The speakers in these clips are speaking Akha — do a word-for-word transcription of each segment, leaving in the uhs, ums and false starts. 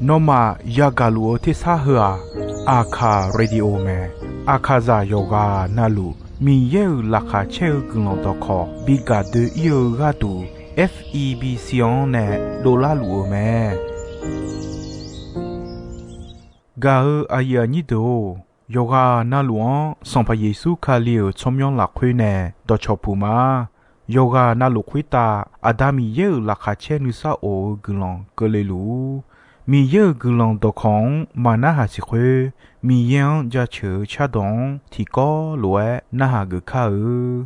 Nawmaf yagaq luf-eu tersar heu-aq, Aqkaq Radio mae. Aqkaqzaq yawqghaq navluf Miqyaer-euq laqkhaq caer-eu guiqlanq dawqkawq bi gaq doe-ir-eu gharduq, F E B C-anr nae dovlar luf-eu mae. Gaq-eu aqyuif aqnyir deuq-or, yawqghaq navluf-anr Sanqpaq Yeqsur Kali-euq tsawrmyanr lafkhoer nae dawqcawq puq ma. Yawqghaq navluf khoertav Aqda Miqyaer-euq laqkhaq caer nuisar of-eu guiqlanq keuvle luf-ur. Miqyaer-euq guiqlanq dawqkawq-anr maqnarhaq siq khoer, Miqyaer-anr jaceuq-eu cardawq-anr tiqkawv lof-aer narhaq geuf kar-eu.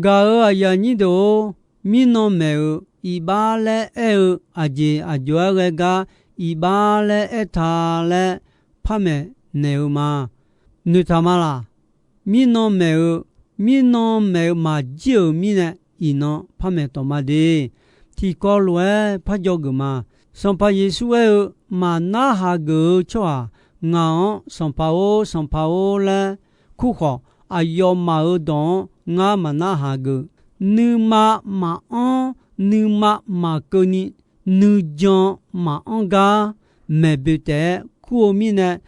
Gaq-euq aqyuif aqnyir deuq-or, mirnan maeq-euq iqbax laer aer-eu aqjeq aqjox-aer ghae gar iqbax laer aertaq laer par maeqnaeq-eu ma. Noeqtaq ma laq? Mirnan maeq-eu, mirnan maeq-eu maqjir-euq mirnae iqnan par maeqtawq ma de. Tiqkawv lof-aer par jawr geuf ma. Sanqpaq Yeqsur aer-eu, maqnarhaq geuf-eu tsawrhaq ngaq-anr Sanqpaq-or, Sanqpaq-or laer kur khawf, aqyawfmaf-euq dawq-anr ngar maqnarhaq geuf. Nuima maqanr, nuima maqkeuvni, nuijan maqanr gar maeq boeq taef-aer kur-eu mirnae,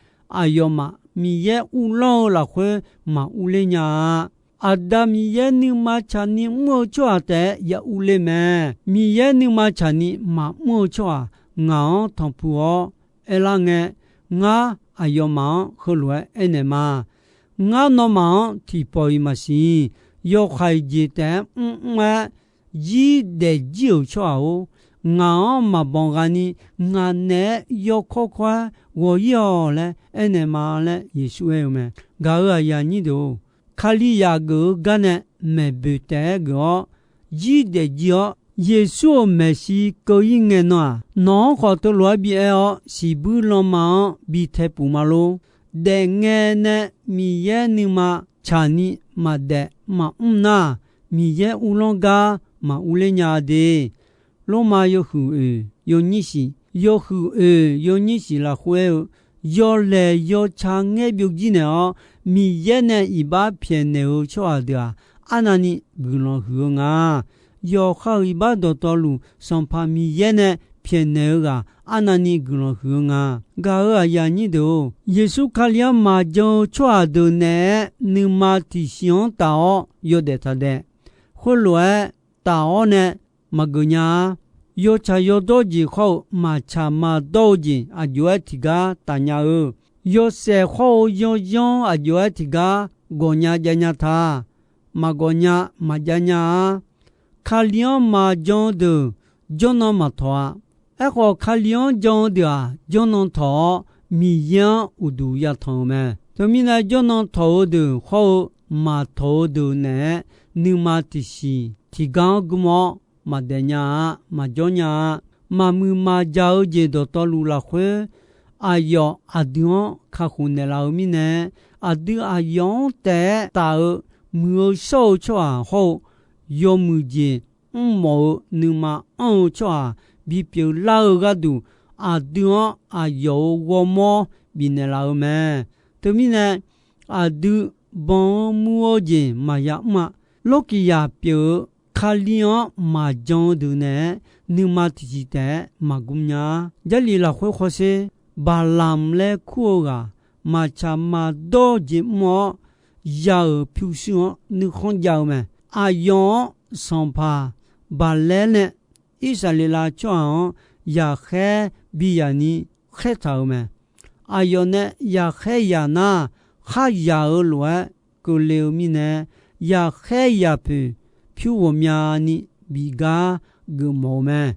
aqyawfmaf Miqyaer uvlanr-eu lafkhoer maqurler nya-a. Aqda Miqyaer nuima tsaqni mr-eu tsawrhaq taef-aer ya urler mae. Miqyaer nuima tsaqni maqmr-eu tsawrhaq ngaq-anr tanqpuq-awr aerlar ngae, ngar aqyawfmaf-anr heulof-aer aernaeq ma. Ngar nawmaf-anr tiqpawf-iq maqsiq. Yawkhaeq jeq taef-aer mrmr-aer zir daefjir-euq tsawrhaq-or, ngaq-anr maqbanq ghaq ni ngaq naeq-aer yawkawr kawr-aer ghawq-ir-awq laer aernaeq ma laer Yeqsur aer-eu mae. Gaq-euq aqyuif aqnyir deuq-or, Kalizaq geuf-eu gar nae maeqboeq taef-aer geuf-awr, zir daefjir-awr, Yeqsur-euq maeqshi keuv-ir ngae nan-aq, nawq-anr khawf teulof-aer bi aer-awr, siqbuir lanma-anr bi tae puf ma lor. Daefngae nae Miqyaer nuima tsaqni maqdaef maqmr nar, Miqyaer uvlanr gar maqurler nya-a de. Lormav yawhuiq oeq yawnyir shiq, yawhuiq oeq yawnyir shiq lafkhoer aer-eu, yawlaeq yawca ngaer byovjir naeq-awr, Miqyaer nae iqbax pyaeqnaeq-eu tsawrhaq deuq-aq, arnavni guiqlanq huiq-eu nga. Yawqha-euq iqbax dawqtawvluf, Sanqpaq Miqyaer nae pyaeqnaeq-eu ghaq arnavni guiqlanq huiq-eu nga. Gaq-euq aqyuif aqnyir deuq-or, Yeqsur Kali-anr maqjan-eu tsawrhaq deuq naeq-aer nuima tiqsiq-anr taf-awr yawdaef taqdaef. Khoerlof-aer taf-awr nae maqgeuf nya-a. Yawtsaq yawdawr jeq khawr-eu maqtsaq maqdawr-eu jeq aqjox-aer tiqgar taf nya-eu, yawshaef khawr-eu yanyanr aqjox-aer tiqgar gawq nya jav nya ta. Maqgawq nya maqjav nya-a. Kali-anr maqjan-eu deuq jawrnan maqtawq-a. Aerkhawf, Kali-anr jan-eu deuq-aq, jawrnan tawq-awr, Miqyaer-anr uqduq yatanq-euq mae. Teumirnae, jawrnan tawq-eu deuq khawr-eu maqtawq-eu deuq naeq-aer, nuima tiqsiq tiqgar-anr gmr-awr maqdaef nya-a, maqjawr nya-a. Maqmuiq maqjaq-eu jeq dawqtawvluf lafkhoer, aqyawf aqdui-anr kakhof naeqlaf-eu mirnae, aqdui aqyawf-anr taef-aer taf-eu muiq-eu shawr-eu tsawrhaq hawr-eu, yawmuiq jeq mrmawf-eu nuima anr-eu tsawrhaq bipyeuf lar-eu gharduq, aqdui-anr aqyawf-euq ghawrmawr bifnaeq laf-eu mae. Teumirnae, aqdui banq-eu mur-eu jeq maqya mr-a. Lawrkiqzaq pyeuf-eu Kali-anr maqjan-eu deuq naeq-aer, nuima tiqsiq taef-aer maqgmr nya-a. Jarlif lafkhoer hawsher, Baqlamq laer kur-eu ghaq, maqtsaq maqdawr-eu jeq mr-awr, ya-euq pyurshuir-anr nuikhanr jav-eu mae. Aqyawf-anr sanqpaq Baqlaer nae Irsaqleqlav tsawrhaq-anr yaqkhaer bi yaq ni khaertaq-euq mae. Aqyawf nae yaqkhaer yaq nar, kharyaq-eu lof-aer keuvle-eu mirnae, yaqkhaer yaq poeq pyur ghawqmyani bif gar geufmawf-eu mae.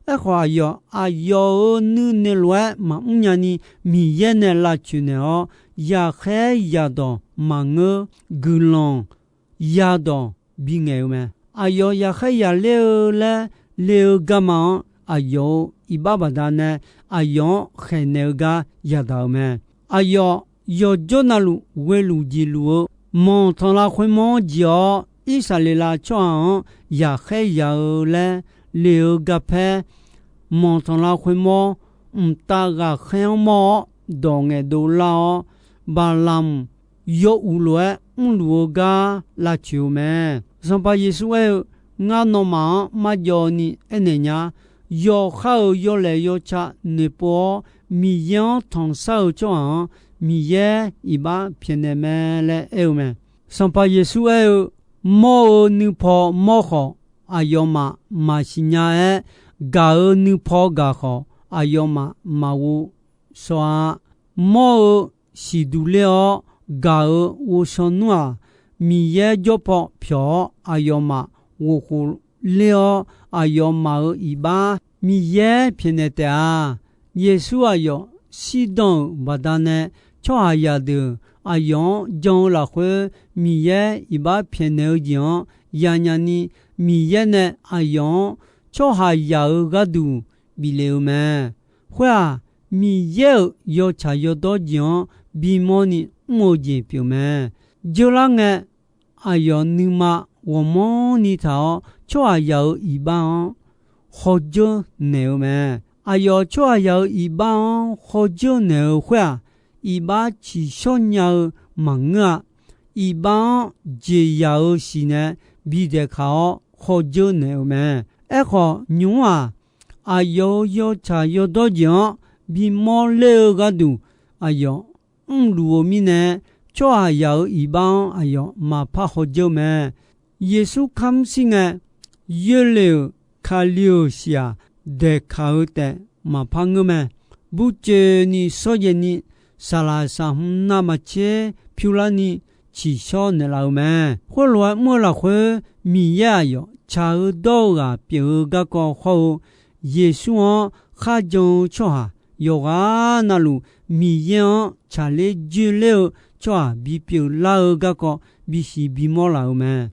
Aerkhawf, aqyawf aqyawf-euq nuinoeq lof-aer maqmr nyani, Miqyaer nae lavcoeq naeq-awr, yaqkhaer yaqdawq maqngeur, guiqlanq yadawq bingaeq-eu mae. Aqyawf yaqkhaer yaqler-eu laer le-eu garma-anr, aqyawf-euq iqbax baqdanae aqyawf-anr khaeqnaeq-eu gar yadaq-euq mae. Aqyawf yawqjawr navluf ghoeluf jeqluf-eu manqtanqlav khoermawr-anr jeq-awr, Irsaqleqlav tsawrhaq-anr yaqkhaer yaq-eu laer le-eu garpaer, manqtanqlav khoermawr mqtav ghaqkhaer-anr mawr-awr dawq ngaeqdov lar-awr, Baqlamq yawuq lof-aer mrluf-eu gar lavcoeq-eu mae. Sanqpaq Yeqsur aer-eu, Ngar nawmaf-anr marjawv ni aernaeq nya. Yawqha-euq yawlaeq yawca noeqpov-awr, Miqyaer-anr tanqshar-eu tsawrhaq-anr, Miqyaer iqbax pyaeqnaeq mae laer aer-eu mae. Sanqpaq Yeqsur aer-eu, Mawr-eu nuipaw mawr khawf, aqyawfmaf maqsiq nya-aer, gaq-eu nuipaw gaq khawf, aqyawfmaf maqghov shaw-a. Mawr-eu siqduq ler-awr gaq-eu ghovshaw nmr-aq, Miqyaer jawr paw pyawq-awr, aqyawfmaf ghofkhof ler-awr, aqyawfmaf-euq iqbax Miqyaer pyaeqnaeq taef-a. Yeqsur aqyawf shirdan-euq baqdanae, tsawrhaqzaq deuq aqyawf-anr jan-eu lafkhoer Miqyaer iqbax pyaeqnaeq-eu jeq-anr yanya ni, Miqyaer nae aqyawf-anr tsawrhaqzaq-euq gharduq bif le-eu mae. Khoer-aq, Miqyaer-euq yawtsaq yawdawr jeq-anr bimawr ni mr-eu jeq pyeuf mae. Dzeurlar ngae, aqyawf nuima ghawqmanrni taq-awr, tsawrhaqzaq-euq iqbax-anr khawdzeur naeq-eu mae. Aqyawf tsawrhaqzaq-euq iqbax-anr khawdzeur naeq-eu khoer-aq, iqbax tsiqshawr nya-eu maqngeur-a. Iqbax-anr jeqzaq-eu siqnae bidaeqkaq-awr khawdzeur naeq-eu mae. Aerkhawf, nymq-mr-aq, aqyawf-euq yawtsaq yawdawr jeq-anr bimawr ler-eu gharduq, aqyawf mrluf-eu mirnae, tsawrhaqzaq-euq iqbax-anr aqyawf maqpar hawdzeur-eu mae. Yeqsur kamr shir ngae, yoerle-euq Kali-euq siq-aq, daeqkaq-eu taef maqpar ngeur mae. Burcoeni shawrjaev ni, saqlaq saqhmq navmaqtser pyurlarni tsiqshawr naeqlaf-eu mae. Khoerlof-aer mr-eu lafkhoer, Miqyaer aqyawf tsaq-eu dawr-eu ghaq pyeuf-eu garkawv hawr-eu, Yeqsur-anr kharjan-eu tsawrhaq yawqghaq navluf, Miqyaer-anr tsaqler joerler-eu tsawrhaq bipyeuf lar-eu garkawv bisiq bimawr laf-euq mae.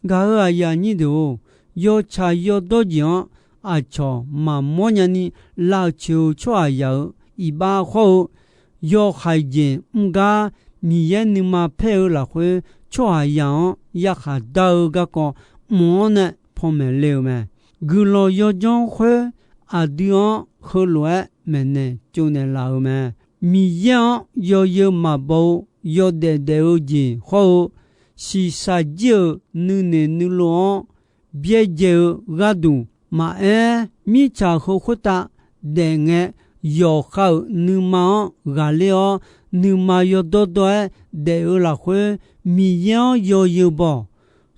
Gaq-euq aqyuif aqnyir deuq-or, yawtsaq yawdawr jeq-anr aqcawq maqmawr nyani lavcoeq-eu tsawrhaqzaq-euq iqbax hawr-eu, yawhaiq jeq mr gar Miqyaer nuima paer-eu lafkhoer tsawrhaqzaq-anr yarkhaq dar-eu garkawv mq-anr nae panmaeq le-euq mae. Guiqlanq yawdzanr khoer aqdui-anr heulof-aer maeqnaeq tsovnaeq laf-euq mae. Miqyaer-anr yawzeu maqbaw-eu yawdaef daef-eu jeq hawr-eu, shiqshaq jir-euq nuinoeq nuilov-anr byaerdzae-eu gharduq, maqaer, mirtsaq heu khoertav daef ngae, yawqha-euq nuima-anr ghaqler-awr, nuima yawdawr dawr-aer daef-eu lafkhoer, Miqyaer-anr yawzeu baw-awq.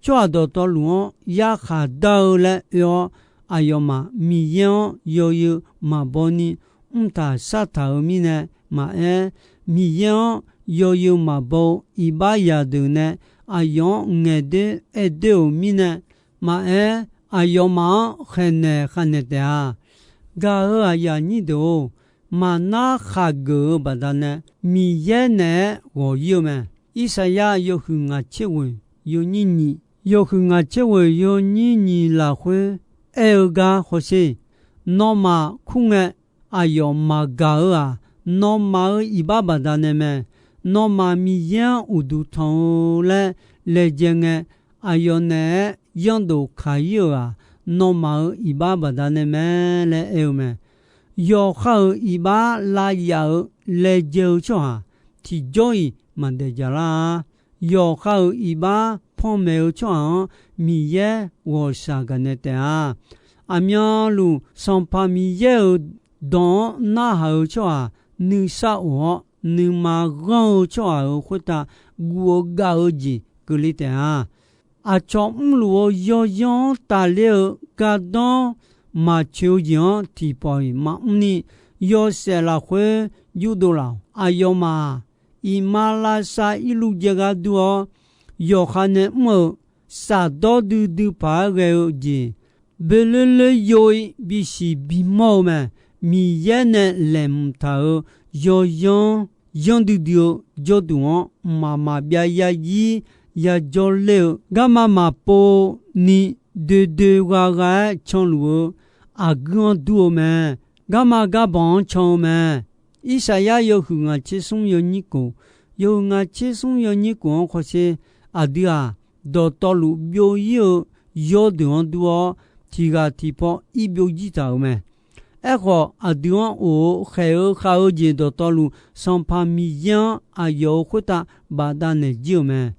Tsawrhaq dawqtawvluf-anr yarkhaq dar-eu laer oe-awr, aqyawfmaf Miqyaer-anr yawzeu maqbaw ni mrtaq shartaq-euq mirnae maqaer, Miqyaer-anr yawzeu maqbaw-eu iqbax zaqdeuq nae aqyawf-anr ngaeqdoer aerdoer-euq mirnae maqaer, aqyawfmaf-anr khaeqnaeq khavnaeq taef-a. Gaq-euq aqyuif aqnyir deuq-or, maqnar khaqgeuf-eu baqdanae Miqyaer naeq-aer ghawq-ir-eu mae. Irsaqyar yawhuiq ngaq tser ghoeq yawnyir nyiq, yawhuiq ngaq tser ghoeq yawnyir nyiq lafkhoer aer-eu gar hawsher. Nawmaf kur ngae, aqyawf maqgaq-eu-aq, nawmaf-euq iqbax baqdanae mae. Nawmaf Miqyaer-anr uqduq tanq-eu laer laejae ngae, aqyawf naeq-aer yanrdof kaq-ir-euq-aq, nawmaf-euq iqbax baqdanae mae laer aer-eu mae. Yawqha-euq iqbax lavyaf-euq laejae-eu tsawrhaq tiqjawr-iq maqdaef jaqlar-a. Yawqha-euq iqbax panmaeq-eu tsawrhaq-anr Miqyaer ghawqshaq gaqnaeq taef-a. Aqmyanluf Sanqpaq Miqyaer-euq dawq-anr narhaq-eu tsawrhaq nuisar of-awr, nuima ghanr-eu tsawrhaq-euq khoertav guv-eu gav-eu jeq keuvle taef-a. Aqcawq mrluf-eu yawzanr-anr tafler-eu gardanr maqcoeq-eu jeq-anr tiqpawf-iq maqmr ni, yawshaef lafkhoer yurdov laf-awq. Aqyawfmaf-aq, iqmalavshav irluv jaegar dur-awr, yawqha nae mr-eu shafdawr duidui paq-aer ghae-eu jeq, boeloer loer yo-ir bisiq bimawr-eu mae. Miqyaer nae laeqhmq taq-euq yawzanr yanr duidui-eu jawrduq-anr mqmaq maqbyav yazir yajawr ler-eu, garma maqpov ni doe doe gha gha-aer canluf-eu aqguir-anr dur-eu mae. Garma garbanq-anr can-eu mae. Irsaqyar yawhuiq ngaq tser smr yawnyir kof, yawhuiq ngaq tser smr yawnyir kof-anr hawsher. Aqdui-aq, dawqtawvluf byov-ir-eu yawrdeuq-anr dur-awr, tiq ghaq tiqpaw ir byov jir taq-euq mae. Aerkhawf, aqdui-anr of-eu khaeq-eu khav-eu jeq dawqtawvluf, Sanqpaq Miqyaer-anr aqyawf-euq khoertav bafdav naeq jir-euq mae.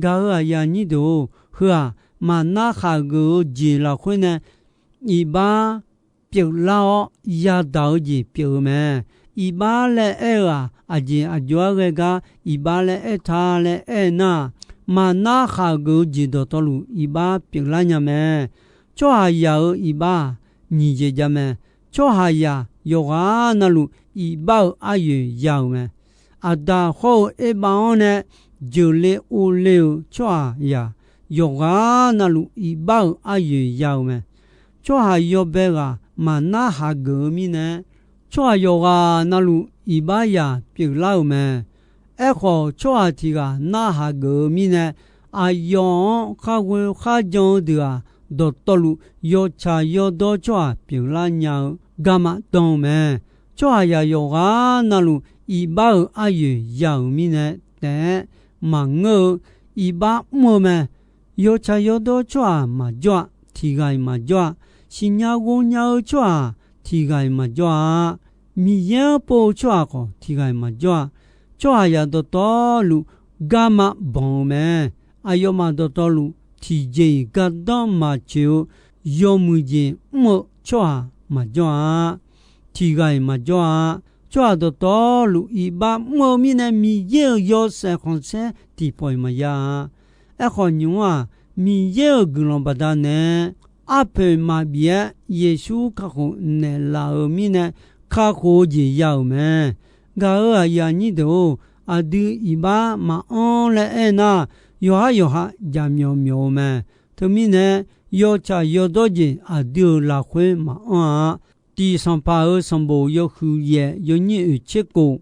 Gaq-euq aqyuif aqnyir deuq-or, heu-aq, maqnar khaqgeuf-eu jeq lafkhoer nae iqbax pyeuflar-awr yadaq-eu jeq pyeuf-eu mae. Iqbax laer aer-eu-aq, aqjeq aqjox-aer ghae gar iqbax laer aer ta laer aer nar-aq, maqnar khaqgeuf-eu jeq dawqtawvluf iqbax pyeuflar nya mae. Tsawrhaqzaq-euq iqbax-aq, nyiq jeq jav mae. Tsawrhaqzaq yawqghaq navluf iqbax-euq aryoeq ya-euq mae. Aqdaq hawr-eu erbav-anr nae jeuqle ovle-euq tsawrhaqzaq yawqghaq navluf iqbax-euq aryoeq ya-euq mae. Tsawrhaq yawbae ghaq maqnar haq geuf-eu mirnae, tsawrhaq yawqghaq navluf iqbax zaq pyeuflar-euq mae. Aerkhawf, tsawrhaq tiq ghaq narhaq geuf-eu mirnae, aqyawf-anr kharghoe kharjan-eu deuq-aq, dawqtawvluf yawtsaq yawdawr tsawrhaq pyeuflar nya-eu garma dan-eu mae. Tsawrhaqzaq yawqghaq navluf iqbax-euq aryoeq ya-euq mirnae taef-aer maqngeur-eu iqbax mr-eu mae. Yawtsaq yawdawr tsawrhaq maqjawr-a. Tiq ghaq-iq maqjawr-a. Siqnya ghov nya-eu tsawrhaq tiq ghaq-iq maqjawr-a. Miqyaer-anr pov-eu tsawrhaq khawf tiq ghaq-iq maqjawr-a. Tsawrhaqzaq dawqtawvluf garma banq-eu mae. Aqyawfmaf dawqtawvluf tiqjeq-iq gardanr maqtsoeq-eu yawmuiq jeq mr-eu tsawrhaq maqjawr-a. Tiq ghaq-iq maqjawr-a. tsawrhaq dawqtawvluf iqbax mr-eu mirnae Miqyaer-euq yawshaef khanqsaer tiqpawf-iq maqya-a. Aerkhawf nymq-mr-aq, Miqyaer-euq guiqlanq baqdanae arpoeq maqbif-aer Yeqsur kakhof naeqlaf-euq mirnae kakhof-eu jeq ya-euq mae. Gaq-euq aqyuif aqnyir deuq-or, aqdui iqbax maqanr laer aernar, yawqhar yawqha jaqmyawf myawf-eu mae. Teumirnae, yawtsaq yawdawr jeq aqdui-euq lafkhoer maqanr-a. Tiq Sanqpaq-euq sanqbof yawhuiq yaef yawnyir oeq tser kof,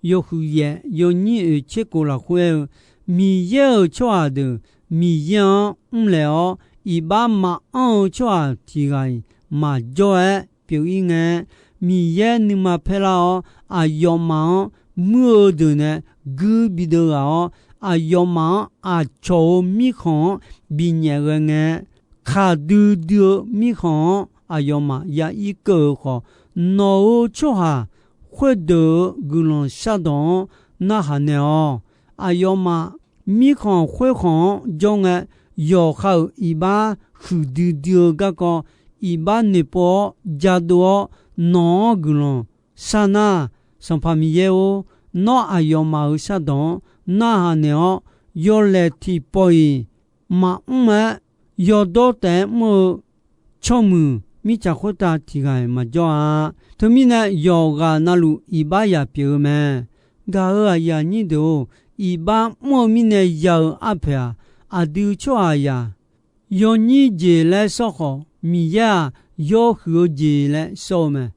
yawhuiq yaef yawnyir oeq tser kof lafkhoer aer-eu, Miqyaer-euq tsawrhaq deuq Miqyaer-anr mrlaeq-awr, iqbax maqanr-eu tsawrhaq tiq ghaq-iq maqjawr-aer pyeuf-ir ngae, Miqyaer nuima paerlar-awr, aqyawfmaf-anr muir-eu deuq nae guir bideuv ghaq-awr, aqyawfmaf-anr aqcawq-euq mirkhanq-anr binyaef ghae ngae, kaqdui dui-eu mirkhanq-anr aqyawfmaf ya irkeuv-euq khawf, nawq-euq tsawrhaq khoerdeuq-euq guiqlanq shardawq-anr narhaq naeq-awq. Aqyawfmaf mirkhanq khoerkhanq-anr jawr ngae, yawqha-euq iqbax huiqdui dui-eu garkawv, iqbax noeqpov-awr jadov-awr, nawq-anr guiqlanq sharnar, Sanqpaq Miqyaer-or, nawr aqyawfmaf-euq shardawq-anr narhaq naeq-awr, yawlaeq tiqpawf-iq maqmr-aer, yawdawr taef-aer mr-eu tsawrmuiq mirtsaq khoertav tiq ghaq-iq maqjawr-a. Teumirnae, yawqghaq navluf iqbaxzaq pyeuf-eu mae. Gaq-euq aqyuif aqnyir deuq-or, iqbax mr-eu mirnae ya-eu arpoeq-aq, aqdui tsawrhaqzaq yawnyir jeq laer sawr khawf, Miqyaer-aq, yawhuiq-eu jeq laer sawr-eu mae.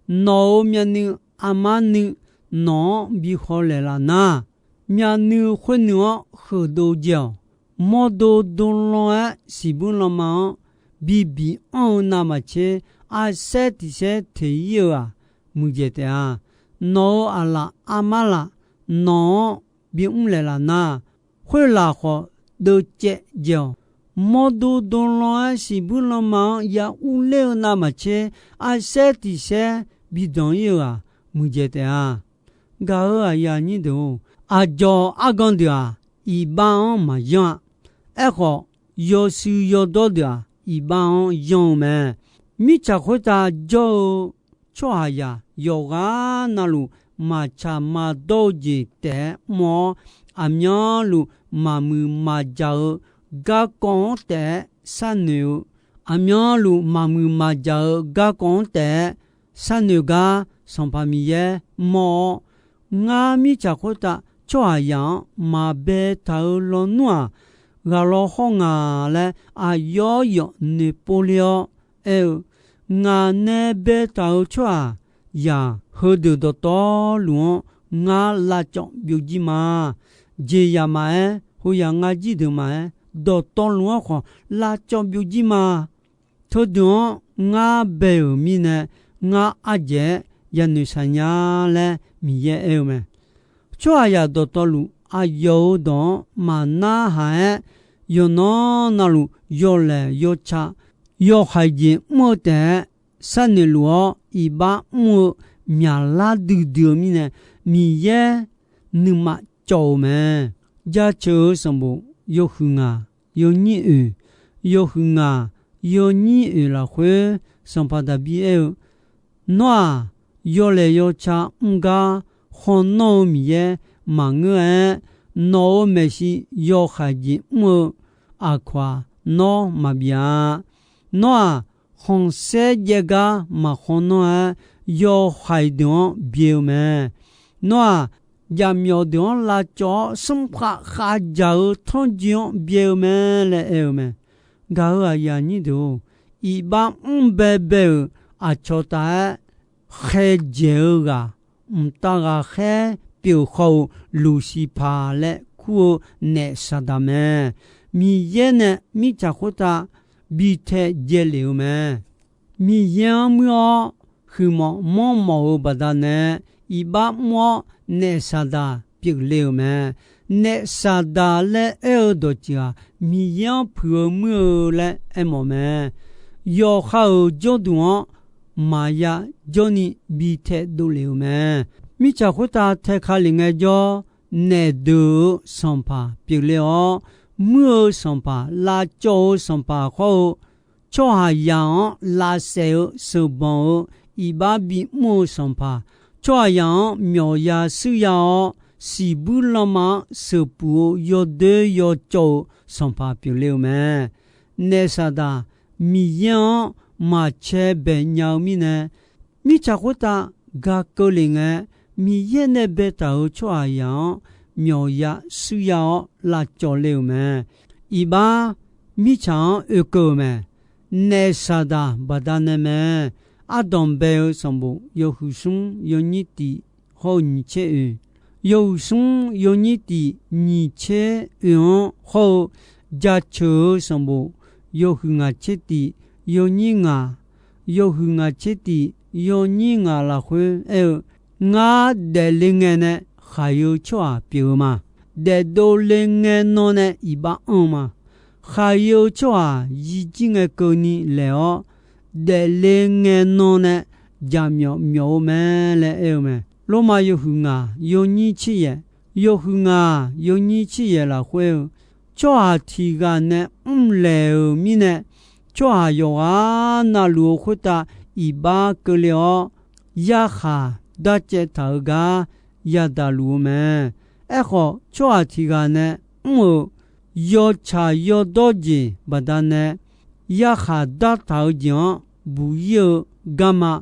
Nawq-euq myavnuiv armar nuiv nawq-anr bi hawlaeq laf nar, myavnuiv khoernuiv-anr heuqdov jae-awq. Mawrdo dovlan-aer siqbuir lanma-anr bibiq anr-eu navmaqtser, arsaer tiq saer teq-ir-eu-aq, muiqdzaeq taef-a. Nawq-euq aqlaf armar laf nawq-anr bimr laeq laf nar, khoerlaf khawf deuvcaev jae-awq. Mawrdo dovlan-aer siqbuir lanma-anr ya urler-eu navmaqtser, arsaer tiq saer bidanq-ir-eu-aq, muiqdzaeq taef-a. Gaq-euq aqyuif aqnyir deuq-or, aqdzawq argan deuq-aq, iqbax-anr maqyanr-a. Aerkhawf, yawshuif yawdawr deuq-aq, iqbax-anr yanr-eu mae. Mirtsaq khoertav jawr-eu tsawrhaqzaq yawqghaq navluf maqtsaq maqdawr-eu jeq taef-aer mr-awr, aqmyanluf maqmuiq maqjaq-eu garkawv-anr taef-aer sharnoeq-eu, aqmyanluf maqmuiq maqjaq-eu garkawv-anr taef-aer sharnoeq gar Sanqpaq Miqyaer mawr-awr, ngar mirtsaq khoertav tsawrhaqzaq-anr maqbaetaq-eu lawnmr-aq, ghaq law hawr nga laer aqyawf yawf noeqpov le-awr aer-eu, ngaq nae baetaq-euq tsawrhaqzaq heudeuq dawqtawvluf-anr ngar lavcawv byovjir ma. Jeqzaq maqaer, hoyaq ngar jir deuq maqaer, dawqtawvluf-anr khawf lavcawv byovjir ma. Teudeuq-anr ngar bae-euq mirnae, ngar ardzaeq-aer yanoeq shaq nya laer Miqyaer aer-eu mae. Tsawrhaqzaq dawqtawvluf aqyawf-euq dawq-anr maqnarhaq-aer, yawqnan navluf yawlaeq yawca yawhaiq jeq mr-eu taef-aer sharnoeq luf-awr, iqbax mr-eu myaqlar duidui-eu mirnae, Miqyaer nuima cawv-eu mae. Jaceuq-eu sanqbof yawhuiq ngaq yawnyir oeq, yawhuiq ngaq yawnyir oeq lafkhoer, Sanqpaq Daqbir aer-eu, Nawr-aq, yawlaeq yawca mr gar khawr nanr-eu Miqyaer maqngeur-aer, nawq-euq maeqshi yawhaiq jeq mr-eu aqkawq-aq, nawr maqbif-a. Nawr-aq, khanqsaer jaev gar maqkhawr nanr-aer, yawhaiq deuq-anr byae-eu mae. Nawr-aq, jaqmyawf deuq-anr lavcawv-awr, smrkhav khavdzaq-eu tanrjoe-anr byae-eu mae laer aer-eu mae. Gaq-euq aqyuif aqnyir deuq-or, iqbax mr baebae-euq aqcawq taf-aer khaerdzaeq-eu ghaq, mqtav ghaqkhaer pyeuf khawf-euq Luqsiqpaq laer kur-eu naef Saqdaq mae. Miqyaer nae mirtsaq khoertav bi tae dzae lef-eu mae. Miqyaer-anr muir-awr huiqmawf manrmawf-eu baqdanae, iqbax mr-awr naef Saqdaq pyeufle-euq mae. Naef Saqdaq laer aer-eu dawqtsuif-aq, Miqyaer-anr puiq-eu muir-eu laer aermawf mae. Yawqha-euq jawrduq-anr maqya jawrni bi tae dovlef-euq mae. Mirtsaq khoertav tae ka lef ngaejawr, naef deuq-euq sanqpaq pyeufle-awr, muir-eu sanqpaq, lavcawv-eu sanqpaq khawr-eu, tsawrhaqzaq-anr lavsaef-eu sheuqbanq-eu iqbax bimr-eu sanqpaq, tsawrhaqzaq-anr myawfya shuirya-awr, siqbuir lanma-anr sheuqpuf-eu yawdoer yawcawv-eu sanqpaq pyeufle-eu mae. Naef Saqdaq Miqyaer-anr maqcae baeq nya-eu mirnae, mirtsaq khoertav ga keuvle ngae, Miqyaer nae baetaq-euq tsawrhaqzaq-anr myawfya shuirya-awr lavcawv le-euq mae. Iqbax mirtsaq-anr oekeuv-euq mae. Naef Saqdaq baqdanae mae. Ardanq bae-eu sanqbof yawhuiq smr yawnyir tif hawr-eu nyiq tser oeq, yawhuiq smr yawnyir tif nyiq tser oeq-anr hawr-eu Jaceuq-eu sanqbof yawhuiq ngaq tser tif yawnyir ngaq, yawhuiq ngaq tser tif yawnyir ngaq lafkhoer aer-eu, Ngar daefle ngae nae khaq-eu tsawrhaq pyeuf-eu ma. Daefdovle ngae nan nae iqbax anr-eu ma. Khaq-eu tsawrhaq yijir ngae keuvni laeq-awr, daefle ngae nan nae jaqmyawf myawf-eu mae laer aer-eu mae. Lormav yawhuiq ngaq yawnyir tser yaef, yawhuiq ngaq yawnyir tser yaef lafkhoer-eu, tsawrhaq tiq ghaq nae mrlaeq-euq mirnae, tsawrhaq yawqghaq navluf-eu khoertav iqbax keuvle-awr, yarkhaq darcaev taq-eu gar yadaq luf-eu mae. Aerkhawf, tsawrhaq tiq ghaq nae mr-euq yawtsaq yawdawr jeq baqdanae, yarkhaq dartaq-eu jeq-anr buq-ir-eu garma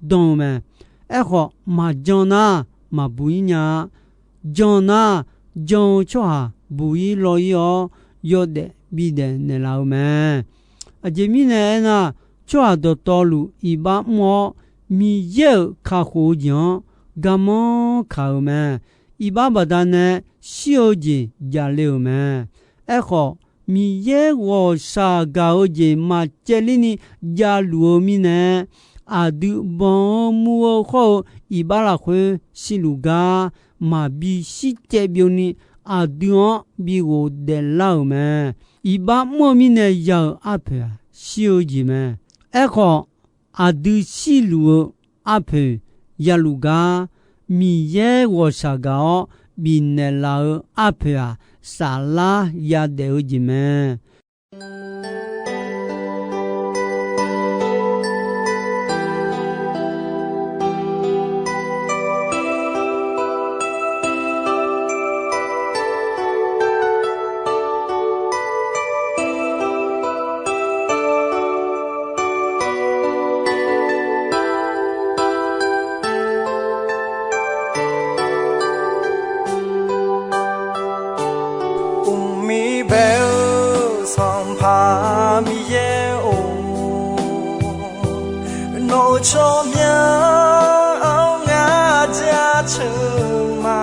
dan-eu mae. Aerkhawf, maqjan nar maqbuq-ir nya-a. Jan nar, jan-eu tsawrhaq buq-ir law-ir-awr, yawdaef bidaef naeqlaf-eu mae. Aqjeq mirnae aernar, tsawrhaq dawqtawvluf iqbax mr-awr, Miqyaer-euq kakhof-eu jeq-anr garmanr kaq-euq mae. Iqbax baqdanae shir-eu jeq jale-euq mae. Aerkhawf, Miqyaer ghawqshaq gaq-eu jeq maqcaevler ni javluf-eu mirnae, aqdui banq-eu muv-eu khawr-eu iqbax lafkhoer shirluf gar maqbi shircaev byovni, aqdui-anr bi ghofdaef lar-euq mae. Iqbax mr-eu mirnae ya-euq arpoeq-aq, shir-eu jeq mae. Aerkhawf, aqdui shirluf-eu arpoeq yaluf gar, Miqyaer ghawqshaq gaq-awr bifnaeq laf-eu arpoeq-aq, saflar yadaef-eu jeq mae. Uqmir bae-eu Sanqpaq Miqyaer-or, nawq-euq tsawrmyanr-anr ngar jaceuq ma.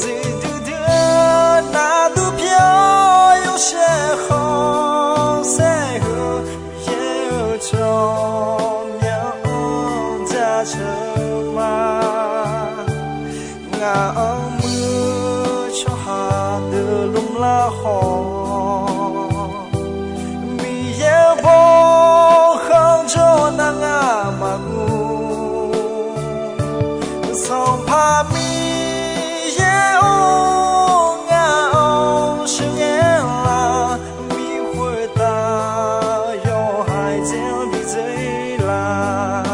Zifdui dui-eu nardur pyawr yawshaef khanq saer-eu, Miqyaer-euq tsawrmyanr-anr jaceuq ma. Ngaq-anr muir-eu tsawrhaq deuq lmr lar khawf, Miqyaer-euq bawkhanq jawr nar ngar maqguv. Sanqpaq Miqyaer-or, ngaq-anr sheuqghae lar, mi khoertav yawhaiq dzer-anr bi dzer lar.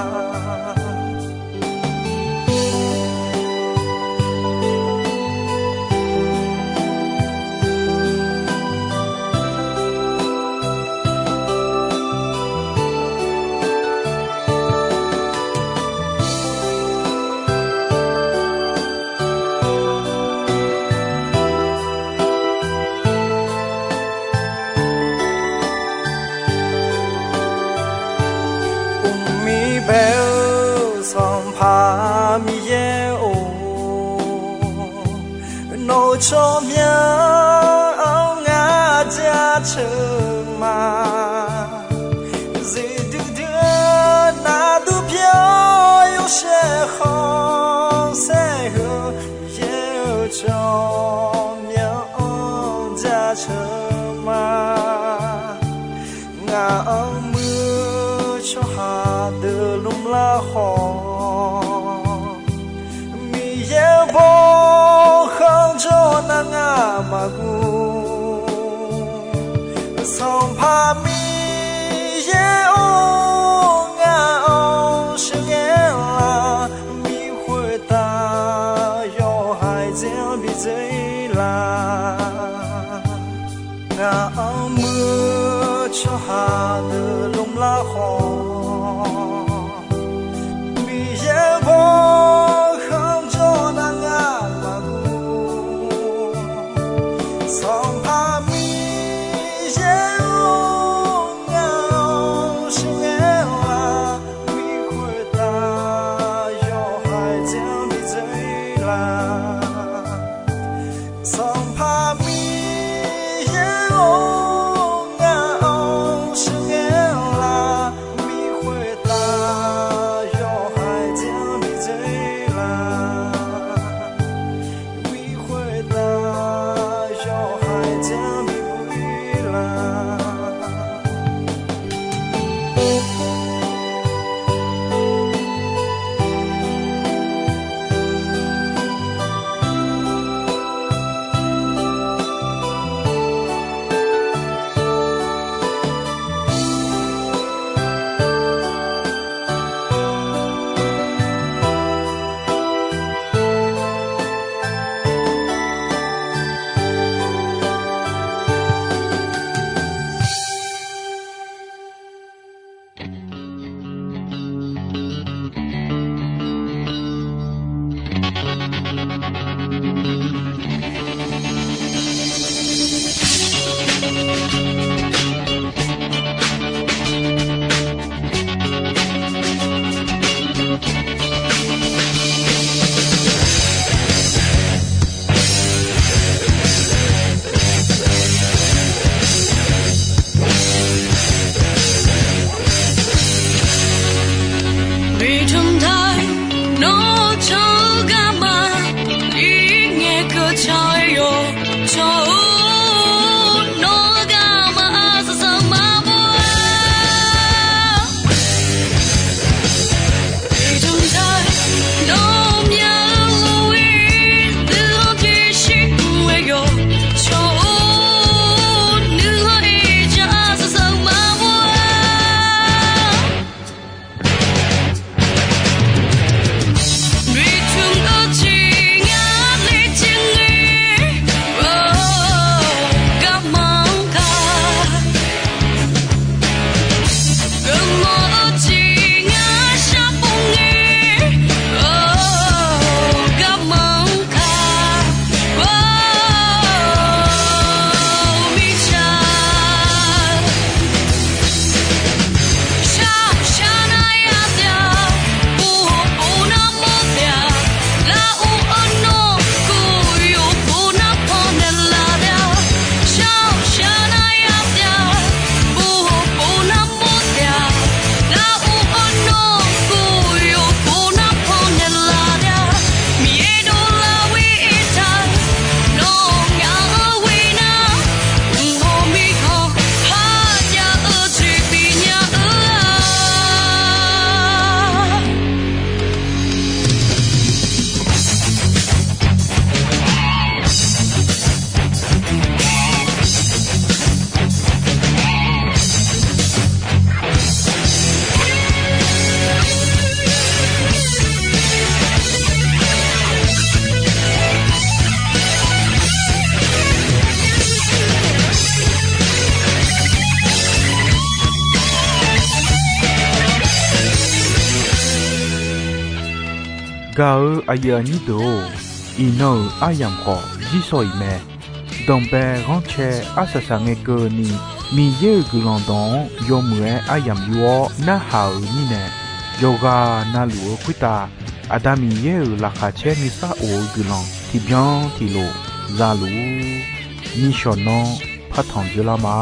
Uqmir bae-eu Sanqpaq Miqyaer-or, nawq-euq tsawrmyanr-anr ngar jaceuq ma. Zifdui dui-eu nardur pyawr yawshaef khanq saer-eu, Miqyaer-euq tsawrmyanr-anr jaceuq ma. Ngaq-anr muir-eu tsawrhaq deuq lmr lar khawf, Miqyaer-euq bawkhanq jawr nar ngar maqguv. Sanqpaq Miqyaer-or, ngaq-anr sheuqghae lar, dzer laf. Ngaq-anr muir-eu tsawrhaq deuq lmlar khawf, Miqyaer baw khanqjawr nar ngar maqguv. Sanqpaq Miqyaer-or, ngaq-anr sheuqghae-awq-a. Bi khoertav yawhaiq dzer-anr bi dzer laf. Sanqpaq Miqyaer-or, ngaq-anr sheuqghae-awq-a. Bi khoertav yawhaiq dzer-anr bi dzer laf. Bi khoertav yawhaiq dzer-anr bi khoer laf. Miqcmq taq nawr can-eu garma, ir ngaeqkeuv can-eu yawq, can-eu nawr-eu garma aqsaq saq maqbaw-a. Miqcmq taq nawr myav-eu lof-ir nuikhanr tiqshir mr-eu yawq, can-eu nuikhanr irjaq aqsaq saq maqbaw-a. Miqcmq-eu jeq ngar le caer ngae, garma-anr ka. Geufmawf-eu jeq ngar shar pov ngae, garma-anr ka. Mirtsaq shar shar nar yar taef-a, pov hawq pov nar mawr taef-a, lar ur-eu nawr kov yawqpov nar pannaeq laf taef-a, shar shar nar yar taef-a, pov hawq pov nar mawr taef-a, lar ur-eu nawr kov yawqpov nar pannaeq laf taef-a, Miqyaer dovlar wir-ir taq, nawr ngaq-anr wir nar, mq hawq mirkhanq parjav-eu jeq bifnya-eu-a. Gaq-eu aqyuif aqnyir deuq-or, iqnan-euq aryamq khawf jir shaw-iq mae. Danqbae ghanrcae arsaq saq ngae keuvni, Miqyaer-euq guiqlanq dawq-anr yawmuiq-aer aryamq yur-awr narhaq-euq mirnae, yawqghaq navluf-eu khoertav Aqda Miqyaer-euq laqkhaq caer nuisar of-eu guiqlanq tiqbyan tiqlof za luf-ur. Nishawq nanr partanq dzeurlar ma.